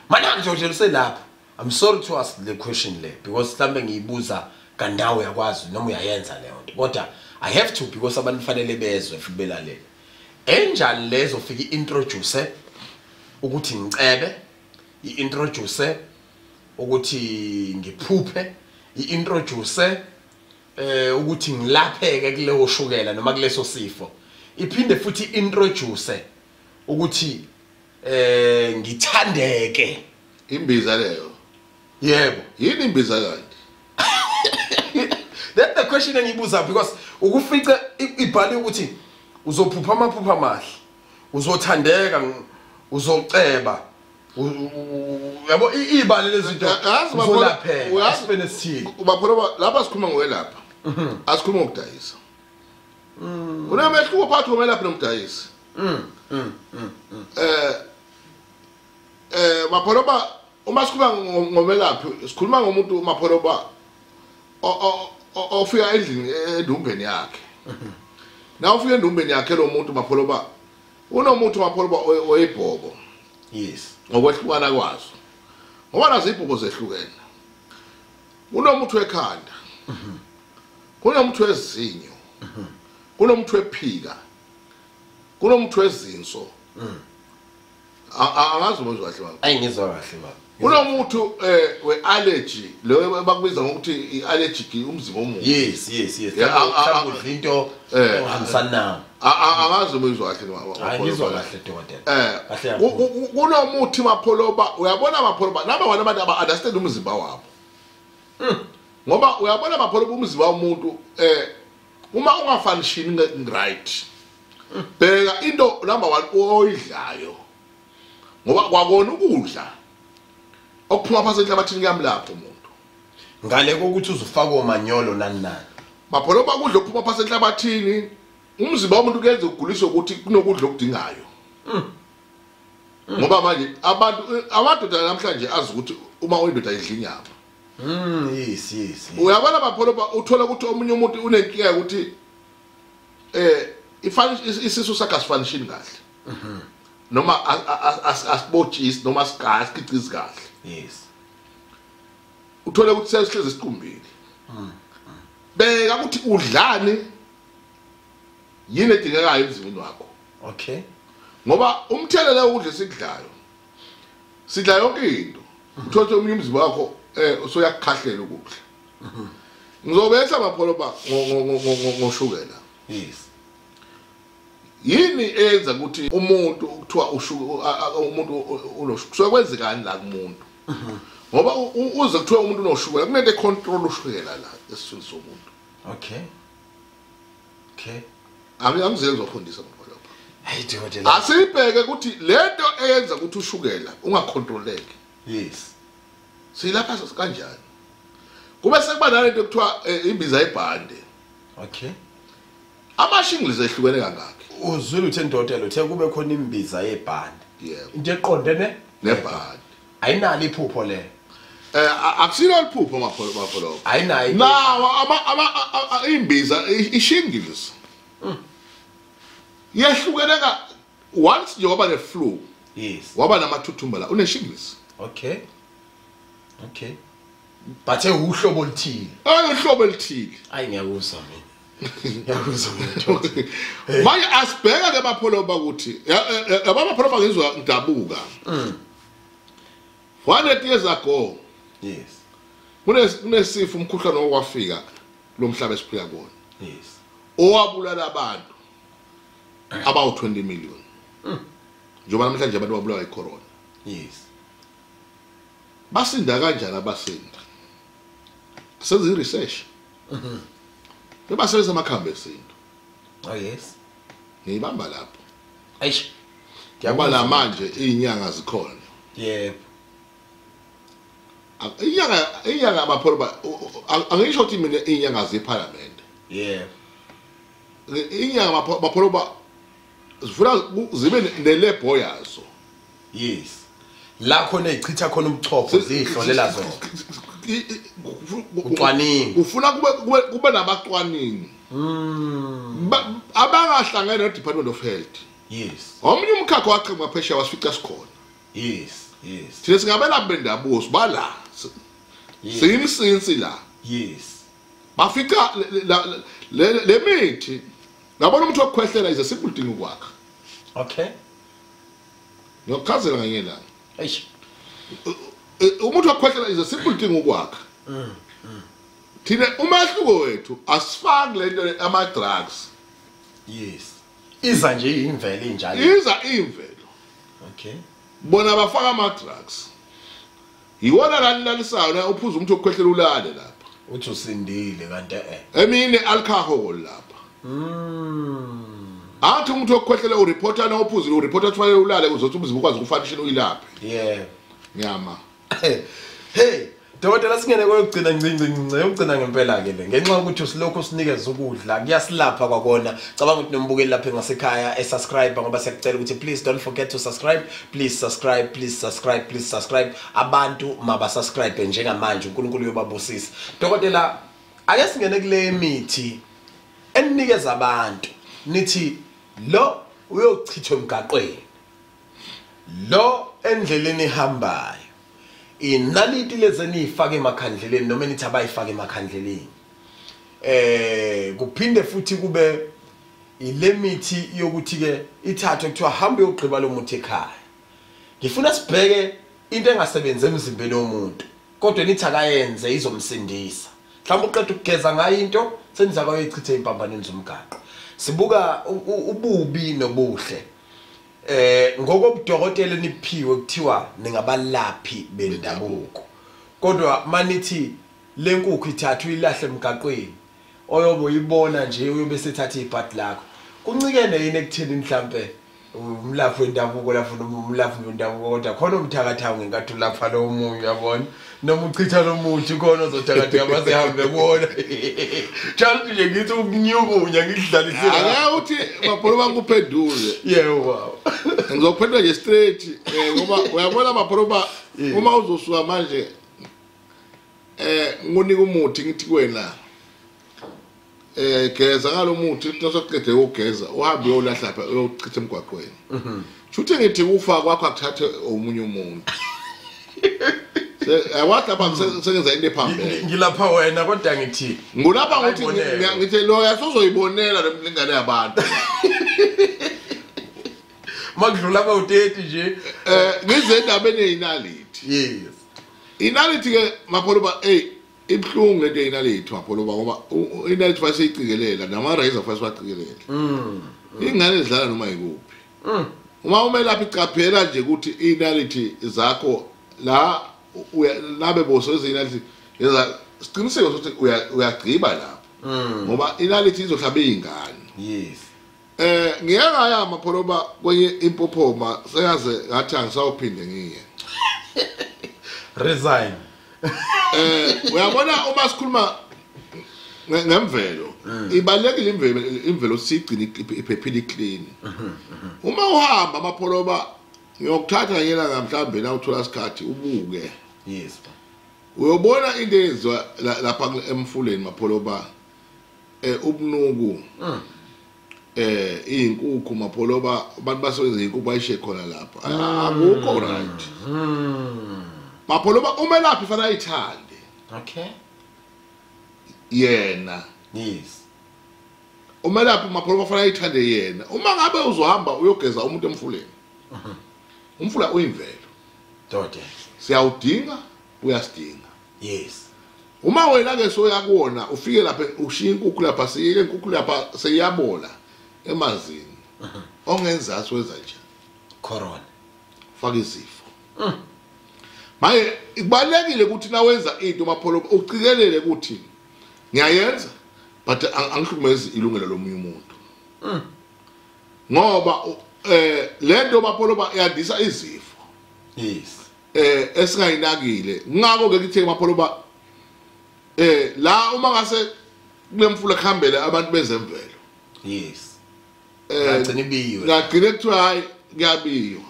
Mana ngizotshela uselapha. I'm sorry to ask the question le because mhlambe ngiyibuza kandawo uyakwazi noma uyayenza leyo nto. Kodwa I have to because abantu fanele bezwe futhi belalele. Enjani lezo fika introduce ukuthi ngicebe, i-introduce ukuthi ngiphuphe, i-introduce ukuthi ngilapheke kuleyo shukela noma kuleso sifo. Iphinde futhi introduce ukuthi ngithandeke. Imbiza leyo. Yebo. Yini imbiza kanti? That's the question engibuza because ukufica ibhali ukuthi uzophupha amaphupha amahle, uzothandeka, uzoceba. Yabo ibali lezinto uzolapheka esifeni esithile. Mapholoba lapha sikhuluma ngokwelapha. Asikhuluma ngokudayisa. Kunomehluko phakathi komelaphi nomdayisi. Mapholoba uma sikhuluma ngomelaphi sikhuluma ngomuntu Mapholoba ofika endlini endumbeni yakhe. Na ufika endumbeni yakhe lo muntu Mapholoba unomuntu Mapholoba oyibhobo. Yes. Ngokwehlukana kwazo. Ngoba nazo ibhobo zehlukene. Kunomuntu wekhanda. Kunomuntu wezinyo. Kunomuntu wephika. Kunomuntu wezinso. Angazi umuzwa kahle baba. Ayi ngizwa kahle baba. Kunomuntu we-allergy lo bakubiza ngokuthi i-allergic umzimba womuntu. Yes, yes, yes. Mhlawumbe into engihambisana nawo. Angazi umuzwa kahle baba. Hayi ngizwa kahle dokotela. Kahle. Kunomuthi Mapholoba, uyabona Mapholoba naba wona abantu aba understand umzimba wabo. Ngoba uyabona Mapholoba umzimba womuntu uma ungafunction right. Bheka into number 1 oyidlayo. Ngoba kwakona ukudla okuphuma phansi enhlabathini kuyamlapha umuntu. Ngale kokuthi uzufaka omanyolo nani nani. Mapholoba kudla okuphuma phansi enhlabathini umzimba womuntu kuyenza uguliswe ukuthi kunokudla okudingayo. Ngoba manje abantu amadoda namhlanje azi ukuthi uma uyindoda idla inyama. Yes, yes. Uyabona Mapholoba uthola ukuthi omunye umuntu unenkinga ukuthi isisu sakhe asifanishini kahle. noma asibotshisi noma asikhiqizi kahle. Yes. Uthole ukuthi sesihlezi esiqumbile. Bheka ukuthi udlani, yini edingekayo emzimbeni wakho. Okay. Ngoba umthelela wokudla esikudlayo, sidla yonke into. Uthole ukuthi omunye umzimba wakho usuyakukhahlela ukudla. Ngizobetha Mapholoba ngoshukela. Yes. Yini eyenza ukuthi umuntu kuthiwa umuntu unoshukela? Kusuke kwenzekani la kumuntu? Ngoba uze kuthiwa umuntu unoshukela, kunento econtrol ushukela la esiswini somuntu. Okay. Okay. Angizeke ngizofundisa Mapholoba. Hey dokotela. Asibheke ukuthi lento eyenza ukuthi ushukela ungacontroleki. Yes. Silapha kanjani? Kube sekuba nalento ekuthiwa imbiza ibhande. Okay. Amashingles ehlukene kangaki? Uzwile uthe ndodela uthe kube khona imbiza yebhande. Yebo. Into eqondene nebhande. Ayinalo iphupho le. Akusilo iphupho Mapholoba. Ayinayo. Nawo ama imbiza ishingles. Yehlukene ka once nje waba ne-flu. Yes. Waba namathuthumba la une-shingles. Okay. Okay. But uhlobo oluthile. Uhlobo oluthile. Ayi ngiyakuzwa mina. Ngiyakuzwa mina. Manje asibheka ke Mapholoba ukuthi yaba Mapholoba ngizwa ngidabuka. 100 years ago. Yes. Kunesifo umkhuhlane okwafika lo mhlaba esiphila kuwona. Yes. Owabulala abantu about 20 million. Njengoba namhlanje abantu babulawa icorona. Yes. Basinda kanjani abasinda? Senze research. Bebasebenzisa amakhambi esintu. Oh yes. Ngiyibamba lapho. Eish. Ngoba la manje izinyanga zikhona. Yebo. Inyanga Mapholoba angisho ukuthi mina inyanga zeParliament. Yebo. Inyanga Mapholoba zifuna zibe nelebo yazo. Yes. La khona ezichitha khona ubuchopho zihlolela zona. Ucwaningo. Ufuna kube nabacwaningi. Abangahlangene no Department of Health. Yes. Omunye umkhakha waqhamuka phesheya wasifica sikhona. Yes. Yes. Thina singabelaphi bendabuko sibala. Siyimsinsi la. Yes. Bafika le mithi. Ngabona umuntu wokukhwehlela is a simple thing ukwakha. Okay. Ngiyokuchazela ngenye ilanga. Eish. Umuntu wokukhwehlela is a simple thing ukwakha. Thina umahluko wethu asifaki lento ama drugs. Yes. Iza nje imvelo injalo. Iza imvelo. Okay. Bona bafaka ama drugs. Yiwona lanilalisayo na uphuza umuntu wokukhwehlela ulale lapha. Uthi usindile kanti Emine alcohol lapha. Athi umuntu wokukhwehlela ureporter na uphuzile ureporter kufanele ulale uzothi umzimba ukwazi ukufunction uyilaphe. Yeah. Ngiyama. Hey, dokotela singene koyogcina ncinci yokugcina ngempela ke le. Ngenxa yokuthi usilokhu usinikeza ukudla kuyasilapha kwakona. Cabanga ukuthi nombukeli lapha ngasekhaya esubscribe ngoba siyakucela ukuthi please don't forget to subscribe, please subscribe, please subscribe, please subscribe. Abantu maba subscribe njengamanje uNkulunkulu uyobabusisa. Dokotela ake singene kule mithi eninikeza abantu nithi lo uyochithwa emgaqweni, lo endleleni ehambayo, inaliti lezi eniyifake emakhandleleni noma enithi abayifake emakhandleleni, kuphinde futhi kube ilemithi yokuthi ke ithathwe kuthiwa hambe uyogqiba lo muthi ekhaya. Ngifuna sibheke into engasebenzi emzimbeni womuntu kodwa nithi akayenze izomsindisa. Mhlawumbe uqeda ukugeza ngayo into senza kwayoyichitha impambaneni zomgaqo. Sibuka ububi nobuhle. Ngokobudokotela niphiwe kuthiwa ningabalaphi bendabuko. Kodwa manithi lenkukhu ithathwe ilahle emgaqweni oyobe uyibona nje uyobe sethatha ibhadi lakho. Kuncikene yini ekutheni mhlambe umlaphi wendabuko lapho noma umlaphi wendabuko kodwa khona umthakatha ngenkathi ulapha lo munye uyabona noma uchitha lo muthi khona ozothakatheka basehambe kuona. Njalo nje ngithi ukunyukunya ngidlalise. Ake uthi Mapholoba ngikuphendule. Yebo baba. Ngizokuphendula nje straight ngoba uyabona Mapholoba uma uzosuka manje ngunika umuthi ngithi kuwena geza ngalomuthi nasoqede ukugeza uhambe uyolahla lapha uyochitha emgwaqweni. Shuthi ngithi ufa kwakho akuthathe omunye umuntu. Wathi lapha sengenza into ephambene. Ngilapha wena kodwa ngithi ngulapha ngokuthi ngithi lo yasozoyibonela lemlingane yabantu. Makudlula abawu30 nje. Ngize endabeni yeinaliti. Yes. Inaliti ke Mapholoba ibhlungu lento yeinaliti Mapholoba ngoba inaliti faseyicikelela nama razor fasewacikelela. Ingane ezidlala noma yikuphi. Uma umelaphi icaphela nje ukuthi inaliti zakho la labe boso ezinaliti yenza siqiniseko ukuthi uyagqiba lapho. Ngoba inaliti izohlaba izingane. Yes. Ngiyangaya Mapholoba kwenye impophoma sengaze ngathi angisawuphinde ngiye. Resign. Uyabona uma sikhuluma ngemvelo ibalekile imvelo sigcine iphephile clean. Uma uhamba Mapholoba ngiyokuthatha ngiyela mhlawumbe la uthola isikhathi ubuke. Yes. Uyobona into eyenziwa lapha emfuleni Mapholoba ubunuku. Izinkukhu Mapholoba abantu basebenza izinkukhu bayishe khona lapha. Akukho right. Mapholoba umelaphi fanele ayithande. Okay. Yena. Yes. Umelaphi Mapholoba fanele ayithande yena. Uma ngabe uzohamba uyogeza umuntu emfuleni. Umfula uyimvelo. Doda. Siyawudinga, uyasidinga. Yes. Uma wena ke soya kuona ufike lapha ushiya inkukhu lapha siyike inkukhu lapha seyabola emanzini. Ongenzathi wenza nje. Corona. Faka izifo. Maye kubalekile ukuthi nawenza into Mapholoba ucikelele ukuthi ngiyayenza but angihlukumezi ilungelo lomunye umuntu. Ngoba lento Mapholoba yandisa izifo. Yes. Esingayinakile. Ngakho ke ngithe Mapholoba la uma ngase kulemfula kuhambele abantu bezemvelo. Yes. Ngagcina ibiwe. Ngagcina kuthiwa hayi kuyabiwa.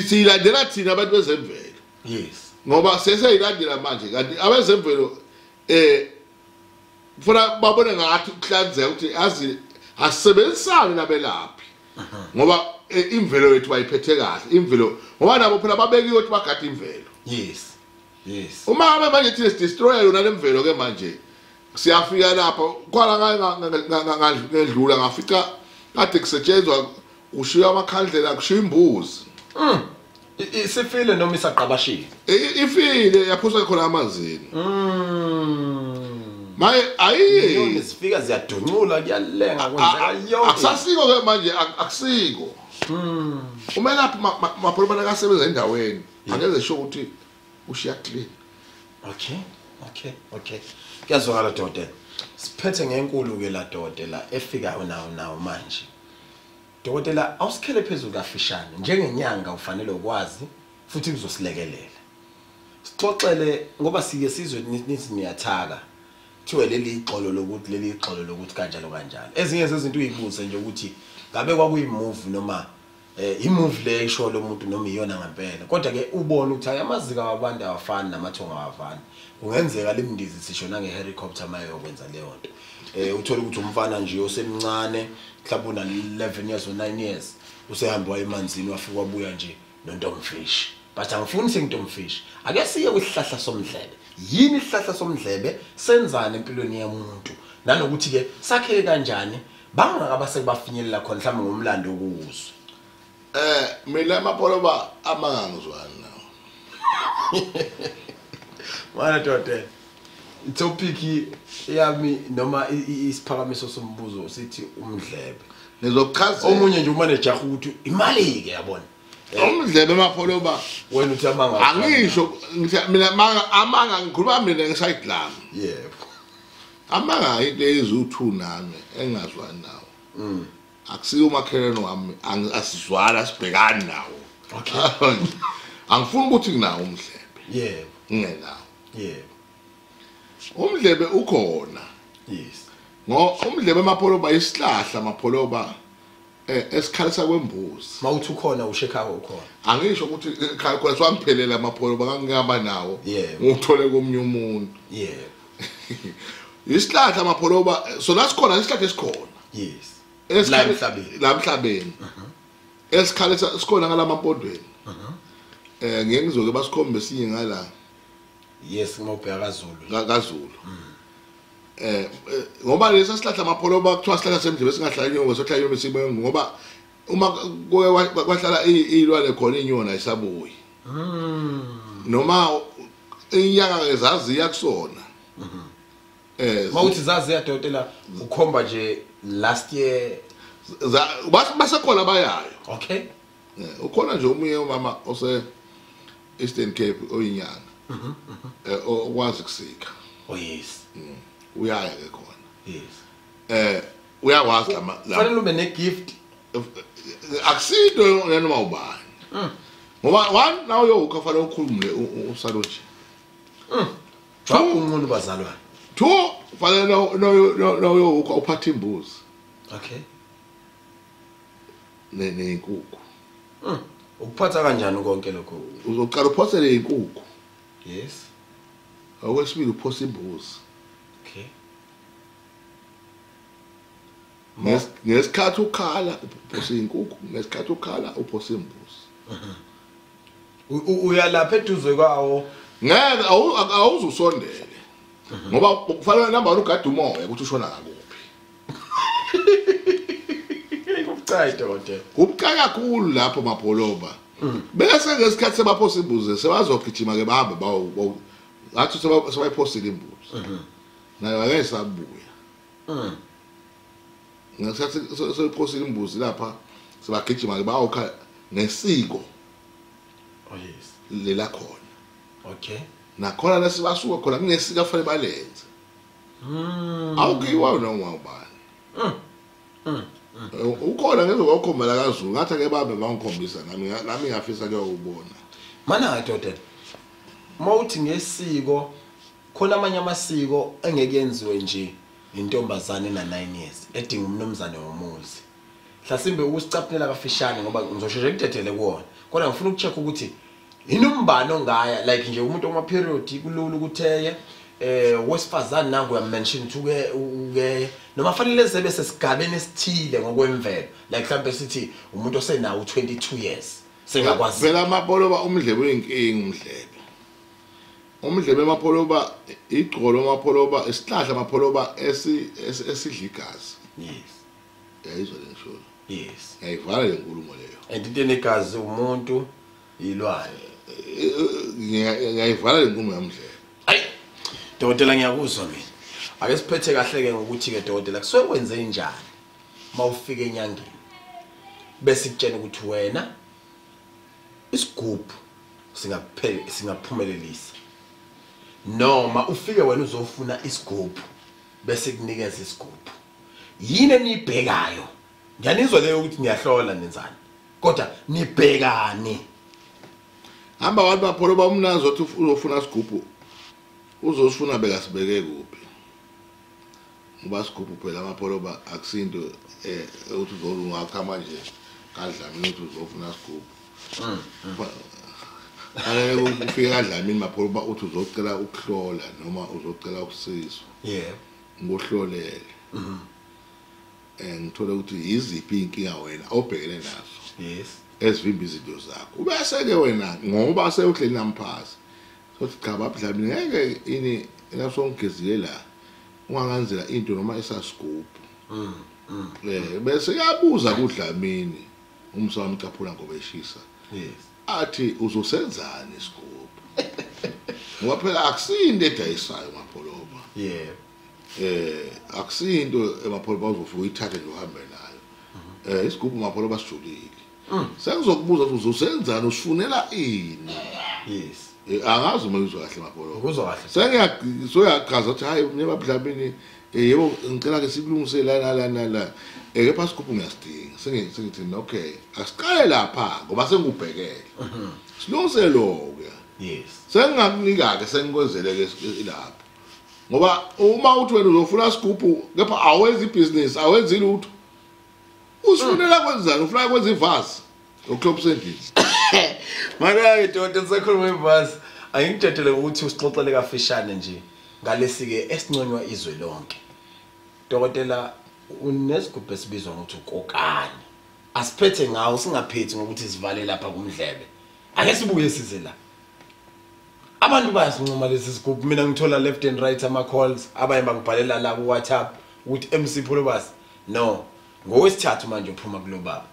Silandela thina abantu bezemvelo. Yes. Ngoba seseyilandela manje kanti abezemvelo kufuna babone ngathi ukuhlanzeka ukuthi azi asebenzisane nabelaphi. Ngoba imvelo yethu bayiphethe kahle imvelo ngoba nabo phela babekiwe ukuthi bagade imvelo. Yes. Yes. Uma ngabe manje thina sidestroya yona lemvelo ke manje siyafika lapha kwala ngedlula ngafica kade kusetshenzwa kushiya amakhandlela kushiya imbuzi. Isifile noma isaqabashile? Ifile yaphusa khona amanzini. Maye ayi sifika ziyaduncula kuyalenga kwenzeka yonke. Akusasiko ke manje akusiko. Umelaphi Mapholoba nakasebenza endaweni angeze sho ukuthi ushiya clean. Okay. Okay. Okay. Kuyazwakala dodela. Siphethe ngenkulu ke la dodela efikayo nawo manje. Dokotela awusikhele phezulu kafishane njengenyanga ufanele ukwazi futhi kuzosilekelela. Sixoxele ngoba sike sizwe nithi niyathaka. Kuthiwe leli ixolo lokuthi leli ixolo lokuthi kanjalo kanjalo. Ezinye zezinto uyibuze nje ukuthi ngabe kwakuyi-move noma i-move le esho lo muntu noma iyona ngempela. Kodwa ke ubone ukuthi amazika wabantu awafani namathongo awafani. Kungenzeka lemndizi sisho nange-helicopter mayokwenza leyo nto. Uthola ukuthi umfana nje osemncane mhlawumbe una 11 years or 9 years usehamba emanzini wafika wabuya nje nontomfish. But angifuni sengitomfish. Ake siye kwisihlahla somdlebe. Yini isihlahla somdlebe senzani empilweni yomuntu? Nanokuthi ke sakheke kanjani bangaka basekubafinyelela khona mhlawumbe ngomlando okuwuzwe. Mina Mapholoba amangangizwani nawo. Mana dodela. Itopic yami noma isiphakamiso sombuzo sithi umdlebe. Nizokuchaza omunye nje umanager ukuthi imali ke yabona. Umdlebe Mapholoba wena uthi amanga. Angisho ngithi mina amanga ngikhuluma mina ngisayidi lami. Yebo. Amanga into eyizu2 nami engazwani nawo. Akusiyo umakhelwane wami asizwala sibhekani nawo. Okay. Angifuni ukuthi nginawo umdlebe. Yebo. Ngingenawo. Yebo. Umdlebe ukhona. Yes. Ngo umdlebe Mapholoba isihlahla Mapholoba esikhalisa kwembuzi. Mawuthi ukhona ushekhawo ukhona. Angisho ukuthi ekhaya khona siwamphelela Mapholoba ngangihamba nawo. Yebo. Ngikuthole komunye umuntu. Yebo. Isihlahla Mapholoba sona sikhona isihlahla esikhona. Yes. La emhlabeni. La emhlabeni. Esikhala sikhona ngalamampondweni. Ngeke ngizoke basikhombe esinye ngala. Yes, ngobheka kaZulu. KaZulu. Ngoba lesa sihlahla amapholoba kuthiwa sihlahla semdlebe singahlala inyoni sohlala inyoni sibe ngoba uma kwahlala ilwane khona inyoni ayisabuyi. Noma inyaka ke zaziya kusona. Mawuthi zaziya dokotela ukhomba nje last year basekhona bayayo. Okay. Ukhona nje omunye umama ose Eastern Cape oyinyanga. Okwazi kusika. Oh yes. Uyaya ke khona. Yes. Uyakwazi lama fanele ube ne gift. Akusinto noma ubani. Ngoba one nawe uyokha fanele ukhulume usalo nje. Unqunu bazalwane. Two fanele no uyokha uphathe imbuzi. Okay. Nenkukhu. Ukuphatha kanjani konke lokho? Uzoqala uphosele inkukhu. Yes. Okwesibili uphose imbuzi. Okay. Ngesikhathi ukhala uphose inkukhu, ngesikhathi ukhala uphose imbuzi. Uyalapha eduze kwawo. Ngeke awuzusondele. Ngoba kufanele number 1 ugade umoya ukuthi ushona ngakuphi. Kubucayi dokotela. Kubucayi kakhulu lapho mapholoba. Bese ngesikhathi sebaphosa imbuzi sebazogijima ke bahambe bawo ngathi sebayiphosile imbuzi. Nayo angeke sabuya. Ngesikhathi seyiphosile imbuzi lapha sebagijima ke bawukha ngesiko. Oh yes. Lela khona. Okay. Nakhona lesibasuka khona kunesiko afanele balenze. Awukiwa noma ubani. Ukhona ngizokukhombela kaZulu ngathi ake babe bangikhombisa nami ngiyafisa kuyobona. Mana dokotela. Mawuthi ngesiko khona amanye amasiko engeke yenziwe nje intombazane na 9 years edinga umnumzane womuzi. Mhlasimbe ukusicaphunela kafishane ngoba ngizosheshe ngidedele kuwona. Kodwa ngifuna ukucheck ukuthi inombano ongaya like nje umuntu oma period kulula ukutheye wesifazane nangu uyamention ukuthi uke noma fanele zebe sesigabeni esithile ngokwemvelo like mhlambe sithi umuntu osenawo 22 years sengakwazi. Phela amapholoba umdlebe uyinkinga umdlebe. Umdlebe amapholoba igcolo amapholoba isihlahla amapholoba esidla igazi. Yes. Yayizwa le ngisho. Yes. Ngiyayivala le nkulumo leyo. And into enegazi umuntu ilwane. Ngiyayivala le nkulumo yamdlebe. Ayi dokotela ngiyakuzwa mina. Ake siphethe kahle ke ngokuthi ke dokotela kusuke kwenze njani mawufika enyangeni bese ikutshena ukuthi wena isigubhu singaphumelelisa noma ufike wena uzofuna isigubhu bese kunikeza isigubhu. Yini enibhekayo? Ngiyanizwa leyo ukuthi niyahlola nenzani, kodwa nibhekani? Hamba abantu bapholoba umnazi othi uzofuna isigubhu uzosifuna beka sibeke kuphi? Ngoba isigubhu phela amapholoba akusinto ukuthi uzolungakha manje kaDlamini ukuthi uzofuna isigubhu. Fanele ufike kaDlamini mapholoba uthi uzocela ukuhlola noma uzocela ukusizwa. Yebo. Ngohlolele. Ngithola ukuthi yiziphi inkinga wena obhekene nazo. Yes. Ezivimba izinto zakho. Ubese ke wena ngoba sewuhleli namphasi. Sothi cha babudlamini ngeke ini nasongigezile la unganganzela into noma esasigubhu. Bese yabuza kuDlamini umsa wamcaphula ngoba eshisa. Yes. Athi uzosenzani isigubhu? Ngoba phela akusinto edayisayo mapholoba. Yebo. Akusinto emapholoba uzofika uyithathe nje uhambe nayo. Isigubhu mapholoba sijulile. Sengizokubuza ukuthi uzosenzani usifunela ini? Yes. Angazi uma uzwa kahle mapholoba. Ngikuzwa kahle. Sengiyasoyachaza ukuthi hayi nebabudlamini yebo ngicela ke sikulungise la la la la. Kepha isigubhu ngiyasidinga. Sengithi okay, asiqale lapha ngoba sengubhekele. Silungise lokho. Yes. Sengingakunika ke sengikwenzele ke lapha. Ngoba uma uthi wena uzofuna isigubhu kepha awenzi ibhizinisi, awenzi lutho. Usifunela kwenzani? Ufuna kwenza ivasi. Uklopsa endlini. Mana ke dokotela sakhuluma ivasi. Angikutshele ukuthi usixoxele kafishane nje ngalesi ke esinconywa izwe lonke. Dokotela unesigubhu esibizwa ngokuthi ukokani. Asiphethe ngawo, singaphethi ngokuthi sivale lapha kumdlebe. Ake sibuye size la. Abantu bayasincoma lesi sigubhu. Mina ngithola left and right ama calls, abanye bangibhalela la ku WhatsApp ukuthi MC Pholobas no, ngowesithathu manje uphuma kulo baba.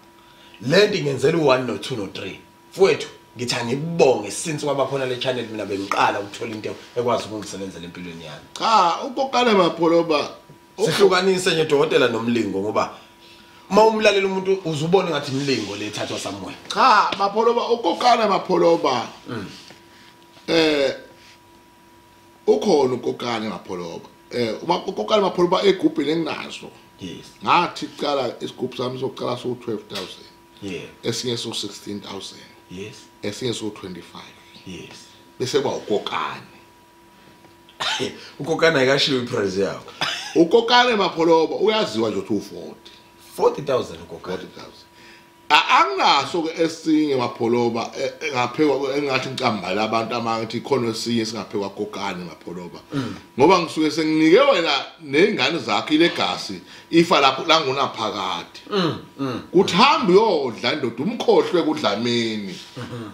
Lento ingenzela u1 no 2 no 3. Mfowethu, ngithi angibonge since kwaba khona le channel, mina bengiqala ukuthola into ekwazi ukungisebenzela empilweni yami. Cha, uKokane Mapholoba sihlukanise nje dokotela nomlingo, ngoba uma umlalela umuntu uzubona ngathi imlingo le ethathwa somewhere. Cha, Mapholoba, uKokane Mapholoba ukhona uKokane Mapholoba. Uma uKokane Mapholoba egubhini enginazo. Yes. Ngathi kuqala isigubhu sami sokuqala so 12,000. Yeah. Esinye so 16,000. Yes. Esinye so 25. Yes. Bese kuba uKokane. uKokane ayikashiwo iprice yawo. uKokane Mapholoba uyaziwa nje ukuthi u40. 40,000 uKokane. 40,000. Anginaso ke esinye Mapholoba engaphekwa engathi ngicambala abantu amangithi khona esinye singaphekwa Kokane Mapholoba. Ngoba ngisuke senginike wena nezingane zakho ilegacy ifa lapho langunaphakade. Kuthi hamba uyodla indoda umkhohlwe kuDlamini.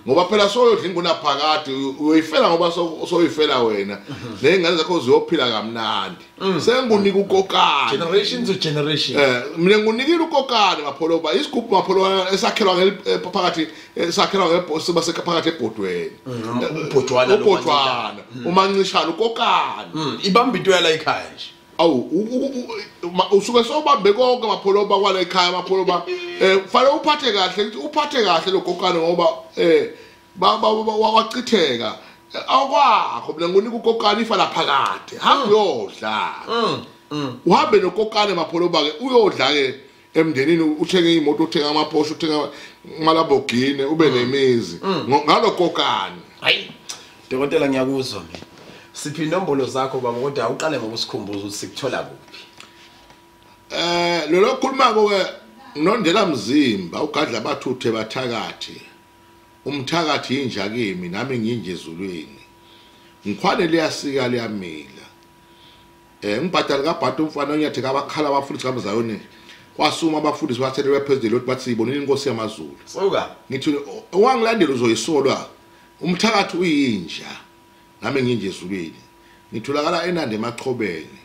Ngoba phela soyodla ingunaphakade uyoyifela, ngoba soyifela wena. Nezingane zakho ziyophila kamnandi. Sengikunika uKokane. Generation to generation. Mina ngikunikile uKokane Mapholoba. Isigubhu Mapholoba esakhelwa phakathi, esakhelwa ngebhosi phakathi ebhodweni. Ubhodwana, ubhodwana, umancishana uKokane. Ibamba into yala ekhaya nje. Awu, usuke sobambe konke Mapholoba kwala ekhaya Mapholoba. Kufanele uphathe kahle, uphathe kahle lo Kokane ngoba wachitheka. Akwakho mina ngunika uKokane ifa laphakade. Hamba uyodla. Uhambe noKokane Mapholoba ke uyodla ke emndenini, uthenge imoto, uthenge amaPorsche, uthenge amaLamborghini, ube nemizi ngalo Kokane. Hayi dokotela, ngiyakuzwa mina. Siphi inombolo zakho baba, kodwa uqale ngokusikhumbuza ukuthi sikuthola kuphi. Lo khuluma ke nondela mzimba ugadla bathuthe bathakathi. Umthakathi inja kimi nami nginje ezulwini. Ngikhwane liyasika liyamila. Ngibhadala kabhadu umfana onyathi kabakhala abafundisi kamzayoni. Kwasuma abafundisi bathelwe phezulu ukuthi bathi sibonile inkosi yamaZulu. Suka. Ngithi owangilandela uzoyisolwa. Umthakathi uyinja nami nginje ezulwini. Ngitholakala eNanda eMachobeni.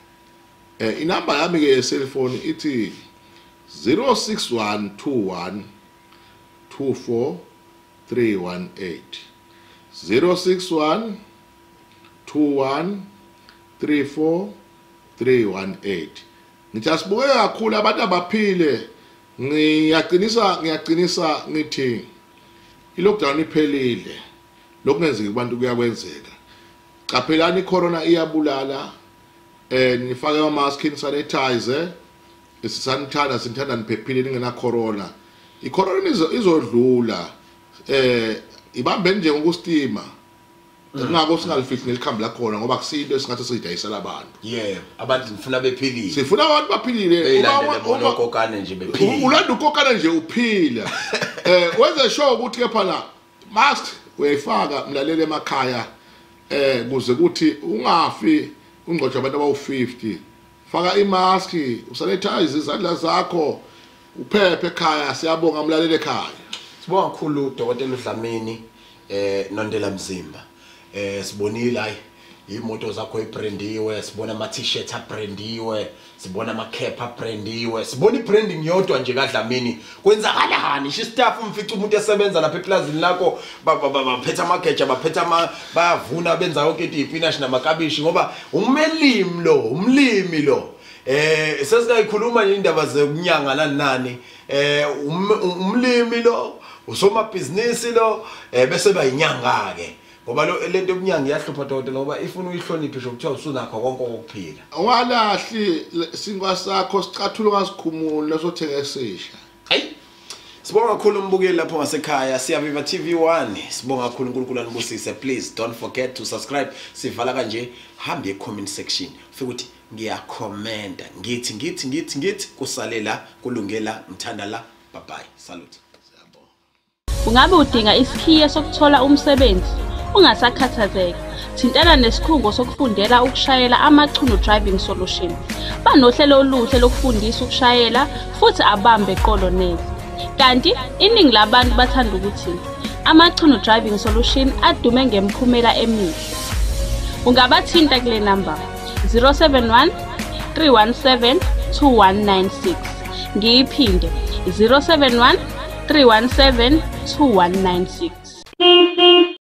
Inamba yami ke ye cellphone ithi 06121 24318. 061 21 34 318. Ngithi asibuke kakhulu abantu abaphile. Ngiyaqinisa ngithi ilockdown iphelile. Lokungenzeki kubantu kuyakwenzeka. Qaphelani, icorona iyabulala. Nifake ama mask, sanitize. Sisanithanda, sinithanda niphephile ningena corona. Icorona izodlula. Ibambe nje ngokustima. Ngakho singalifihli nelikhambi lakhona ngoba kusinto esingathi siyidayisela abantu. Yebo, abantu ngifuna bephilile. Sifuna abantu baphilile. Uma uKokane nje bephila. Ulanda uKokane nje uphila. Wenze sure ukuthi ke phana mask uyayifaka mlalele emakhaya kuze kuthi ungafi ungqotsha abantu abawu50. Faka imask, usanitize izandla zakho, uphephe ekhaya. Siyabonga mlalele ekhaya. Sibonga kakhulu Dokotela uDlamini Nondela Mzimba. Sibonile hayi imoto zakho ibrandiwe, sibona ama t-shirt abrandiwe, sibona ama cap abrandiwe, sibona ibranding yodwa nje kaDlamini. Kwenzakalani? Shi staff umfica umuntu esebenza lapha eplazini lakho, baphethe amageja, baphethe ama bayavuna, benza yonke into, ipinashi namakabishi, ngoba umelimi lo, umlimi lo. Sesikayikhuluma nje indaba zekunyanga nani nani. Umlimi lo, usomabhizinisi lo, bese bayinyanga ke. Ngoba lo lento yobunyanga iyahlupha dokotela, ngoba ifuna uyihloniphe nje kuthiwa usunakho konke okuphila. Awalahli sinkwa sakho, sicathulo ngasikhumula sothenga esisha. Hayi. Sibonga kakhulu umbukeli lapho ngasekhaya, Siyaviva TV1. Sibonga kakhulu, uNkulunkulu anibusise. Please don't forget to subscribe. Sivala kanje, hambe e-comment section. Ufike ukuthi ngiyakhomenta. Ngithi ngithi ngithi ngithi kusalela kulungela ngithanda la. Bye bye. Salute. Ungabe udinga isikhiye sokuthola umsebenzi? Ungasakhathazeki. Thintana nesikhungo sokufundela ukushayela Amachuno Driving Solution. Banohlelo oluhle lokufundisa ukushayela futhi abambe qolo neze. Kanti iningi labantu bathanda ukuthi Amachunu Driving Solution adume ngemiphumela emihle. Ungabathinta kule namba 071 317 2196. Ngiyiphinde 071 317 2196.